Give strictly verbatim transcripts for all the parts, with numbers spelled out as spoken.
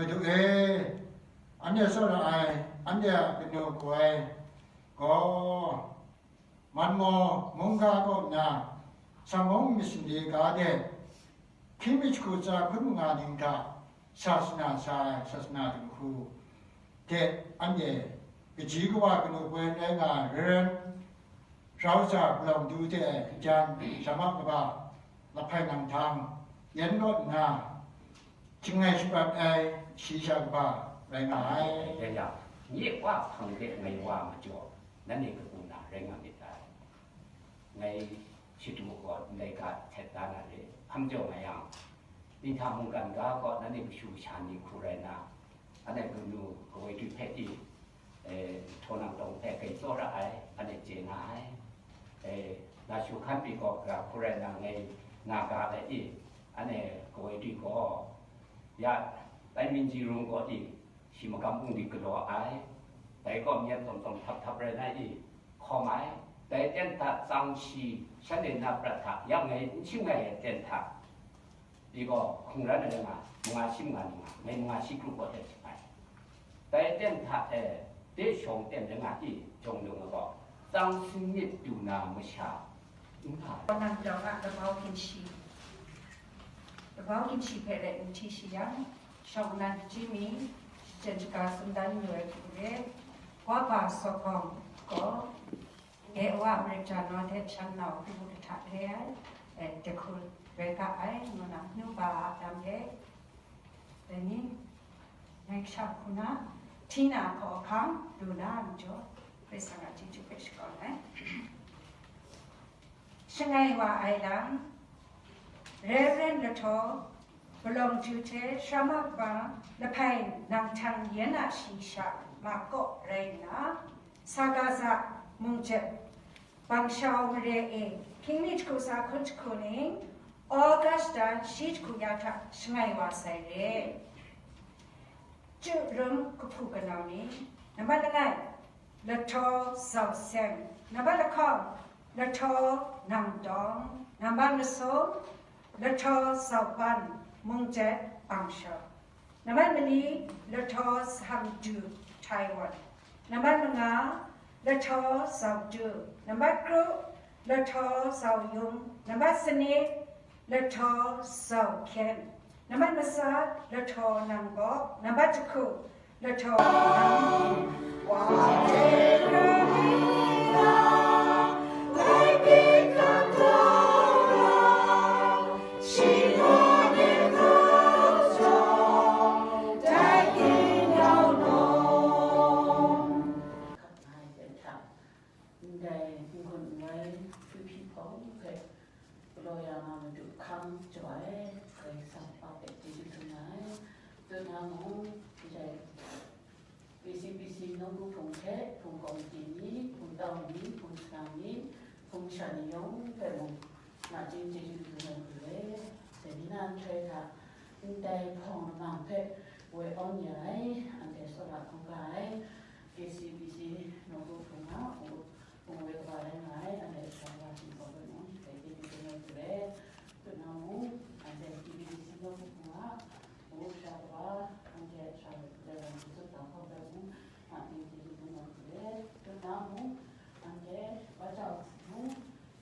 Madu e, anhte tsawra ai, anhte a kanu kaw ai gaw, Manmaw mungga kaw na, Sangmawng myit sumde ga de, hkying mi jahku tsa hkun manga ning hta sasana sa ai sasana dinghku hte anhte kaji kawa kanu kaw rai nga ai, Rev. Rau Za Palawng Du hte ai kajan, Shama Kaba, Lahpai Nang Htang, yan rawt nna, Shangai shaprat ai shi sha kaba rai nga ai. Dai yang, nye Wa hpang de ngai wa majaw, nanhte kabu na rai nga myit dai. Ngai shadu gaw ndai ga htet da na re. Hpa majaw nga yang, Dinghta mungkan ga gaw nanhte kashu kasha ni hku rai nna, anhte kanu kawoi du hpe i, e, htaw nang tawng hpe grai tsawra ai, anhte chye nga ai. E, na shu hkan pyi gaw, gara hku rai nna ngai nga ga ai i, anhte kawoi du gaw, ya, tai Minji Rung gaw i, shi magam bungli galaw ai, dai gaw myit tsawm tsawm htap htap rai na i, hkawm ai, dai ten hta tsang shi, shanhte na prat hta, ya ngai n shing ai ten hta, i gaw hkungran ai nga, manga shi manga ni nga, ngai manga shi kru gaw ten shing ai. Dai ten hta e, de shawng ten rai nga i, jawng lung ai gaw, tsang sing myit du na masha, n hpa. Nang jawng a labau ginshi, labau ginshi hpe rai n hti shi yang, shawng nnan hkachyi mi, shachyen shaga tsun dan yu ai hku re, Wa ba Sawgawng gaw, Dai wa America naw hte shan nau hku hku hta re ai, e, dai hku rai ga ai, ngu na, nu ba a lam e, dai ni, ngai kasha hku na, hti na hkaw ahkang, lu na a majaw, Hkrai Kasang a chyeju hpe shakawn ai. Shangai wa ai lam, Rev. Lahtaw Palawng Du hte Shama Kaba, Lahpai Nang Htang yan a shi sha ma kaw rai nna, Sagaza Mungjet Bang Shau mare e, hkying mi jahku tsa hkun jahku ning, August dan shi jahku ya hta shangai wa sai re. Chyu rum kahpu kanau ni, nambat langai, Lahtaw Zau Seng, nambat lahkawng, Lahtaw Nang Dawng, nambat masum, Lahtaw Zau Ban, Mungjet Bang Shau. Nambat mali, Lahtaw Zaham Du, Taiwan. Nambat manga, Lahtaw Zau Du. Nambat kru, Lahtaw Zau Yung. Nambat sanit, Lahtaw Zau Hkyen. Nambat matsa, Lahtaw Nang Bawk. Nambat jahku, Lahtaw Nang Hkyen. Ndai n-gun n-rai hpyi hpawng hpe galaw ya nga Madu hkam jaw ai Karai Kasang Wa hpe chyeju dum nga ai. Dum na mung, ndai K C B C nawku hpung hte hpung komiti ni, hpung tau ni, hpung salang ni, hpung sha ni yawng hpe mung, nachying chyeju dum ai hku re. Dai ni na nhtoi hta, ndai hpawng lamang hpe woi awn ya ai, anhte tsawra hkungga ai, K C B C nawku hpung a, Hpung woi kaba rai nga ai, anhte sha wa hpung gaw hpe mung, dai chyeju dum ai hku re. Dum na mung, anhte K B B C nawku hpung a, mung sha kaba, anhte sha wa hpung dai wa hpung tsup da hkawk ai mung, nachying chyeju dum ai hku re. Dum na mung, anhte wa jau mung,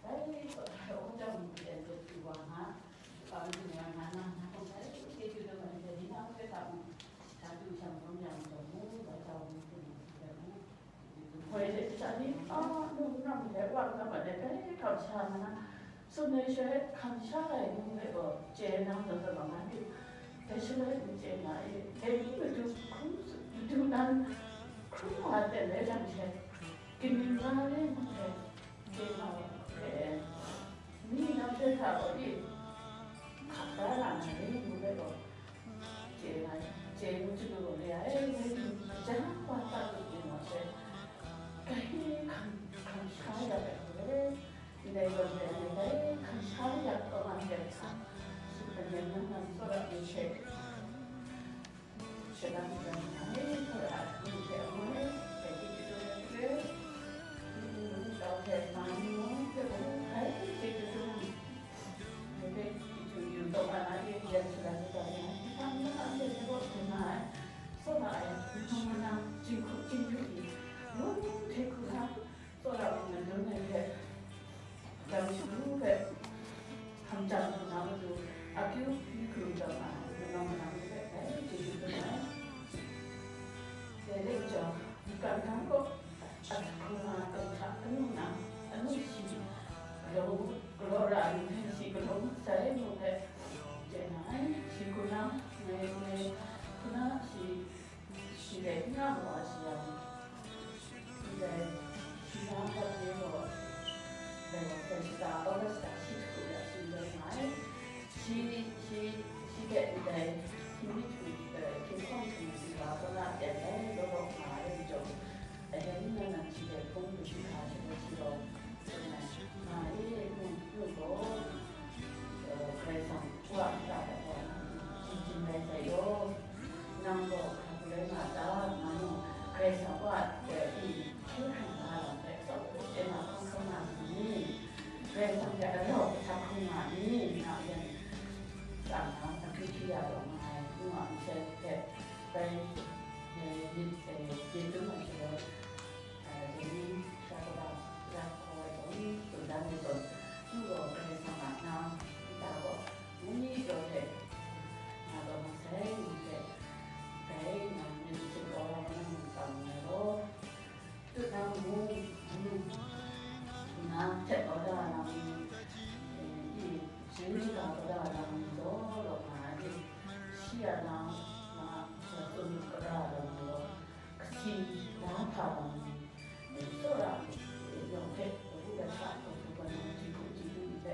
dai wa jau mung hte anhte du wa nga, wa mung nga nga na, na hpung dai chyeju dum ai hte ni na hpe hta mung, sa du shang dum yang jau mung, wa jau mung hpung mung hpung dai mung, Hoi de, sha ni, a, nu nang de, wa nang ma de, dai kamsham na, tsun ai shaloi, kamsham ai nu de gaw, chye nang zawn zawn ma nga di, dai shaloi n chye nga i, dai ni madu hkrum, madu nan hkrum wa de lai jang she, kaning nga re ngu hpe, chye nga wa hpe, ni nang hpe hta gaw di, hkap da na na re ngu hpe gaw, Chye nga, chye ngu chyu lu lu re ai, ngai ni kaja wa ta lu yu na she, dai hkan, hkan sha ya ai hku re, ndai zawn re ai, dai hkan sha ya taw nga ndai hta, shi hkan yan nang nang tsawra ai hte, shada majan nga ai, tsawra ai hku hte ngu ai, dai hte chyu lu ai hku re, ni ni mung tau hte ma ni mung hte mung, dai hte chyu lu ai. Hpung du shi hkra shaloi shi gaw, tsun ai, Nga e, nu, nu gaw, eh, Karai Kasang Wa a nta gaw, jin jin rai sai gaw, nang gaw hkra hkra rai nga ta, nga nu, Karai Kasang Wa a hpyi hkye hkrang nga lam hpe, tsawp hte nga hkawng hkawng nga mi ni? Karai Kasang hpe alau hkawng hkawng nga mi? Nga yan, tsang na, akyu hkyu ya taw nga ai, ngu a masai hpe, bai, eh, myit, eh, chye tsun ai shaloi, eh, dai ni sha kaba, ya hkaw ai gaw ni, tsun dan ai zawn, Hpung gaw Karai Kasang a na, nta gaw, ngu ni jaw hte, nga taw masai ni hte, dai nga myit sin gaw, nang tsang ai gaw, Tut na mu, mu, na htet kau da na mu, eh, i, yu shaga kau da na mu, law law nga ai, shi a na, na, na tsun kau da na mu, law, kasi na hpa na mu, eh, tsawra, eh, yawng hpe, lagu la hta, kau hkru kau na, ji hku ji hku ni hpe,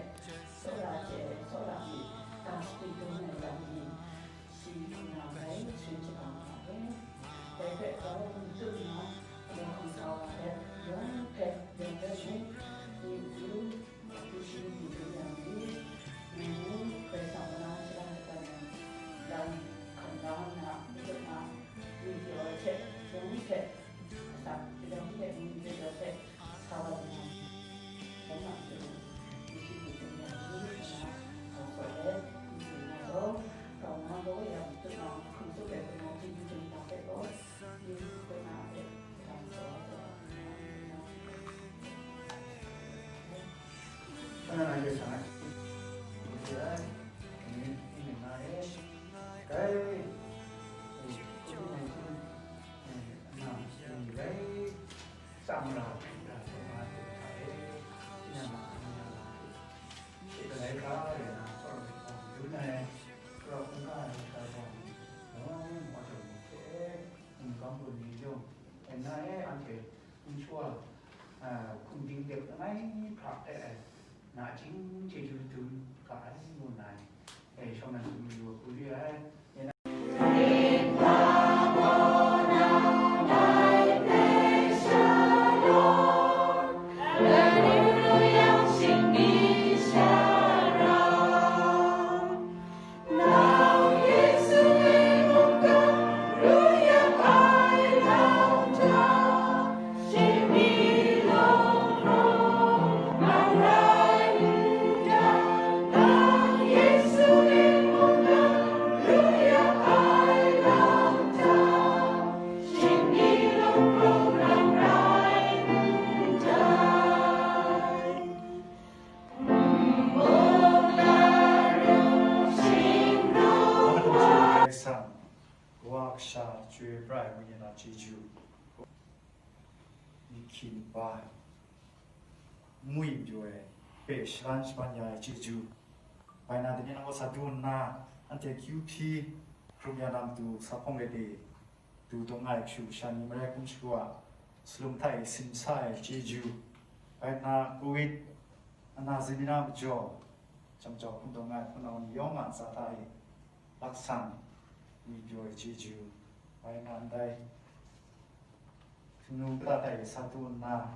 tsawra hte, tsawra ni, ka shapit dum ai lam ni, Shi hkungga bai sharin shaga nga ai. Dai hpe grau n tut nna, yawng hkawng sa wa ai, yawng hpe, yawng hpe mung, myi matu, matu shi myi dum yang ni, myi mung, Karai Kasang na shara shatan yang, lam hkan la nna, n tut nna, myi jaw ai hte, yawng hpe, Asak, shadang hte mung hte, sa wa nna, dai hta matu, mung shi mung hte mung hte na, sa sawt let, mung shi mung na gaw, kau na gaw yang, tut na, hkum tsup ai hpe na, htingnu hte nta hpe gaw, yu hpe na hpe, sa sawt let, sa wa nna, Kanan ai hpe sha ai. Mungsi ai, amyu, amyu na e, dai, covid nineteen, eh, na, eh, dai, tsam la, la, tsam la, hta e, tinang a, amyu na, hte, hte galai ga, re na, tsawm, tsawm, dun ai, grau hkungga ai, sha gaw, yawng wa jaw ni hte, hkum kawm lu ni yung, e na e, anhte, N shuwa, a, hkum ding dep langai hkra hte ai, nachying chyeju dun ga ai ngu nna, e, shawng nnan hkum yu ai hku re ai. Karai Kasang, Kawa Kasha, Chyoi Pra ai Wenyi a chyeju, myi hkyin ba, nngwi mayu ai hpe shalan shaban ya ai chyeju, bai na, dai ni nang gaw sa du nna, anhte kyu hpyi hkrum ya na matu sa hpawng let e, du dawng ai kashu kasha ni marai hkum shagu a, salum hta e sin sa ai chyeju, bai na, covid ana zin ni na majaw, jam jau hpung dawng ai hpunau ni yawng a ntsa hta e, laksan, ngwi pyaw ai chyeju, bai na ndai, htingnu kata hta e sa du nna,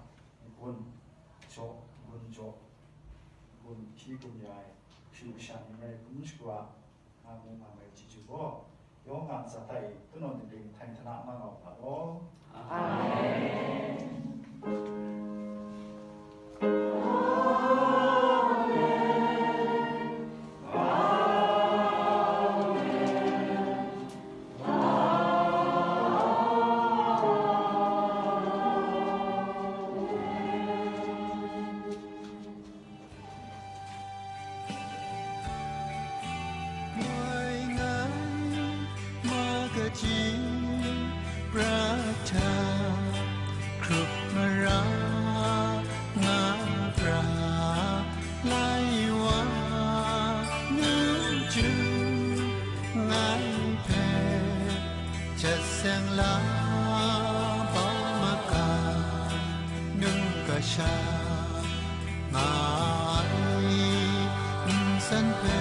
n-gun jaw, n-gun jaw, n-gun hpyi gun ya ai, kashu kasha ni marai hkum shagu a, nga mu nga mai chyeju gaw, yawng a ntsa hta e, tunaw dingring htai hta na nga nga u ga law. Amen. Woi ngai, ma kaji, pra hta, hkrup mara, nga pra, lai wa, nu chyu, ngai hpe, jat seng la, ba maga, nu kasha, nga ai, nsan hpe,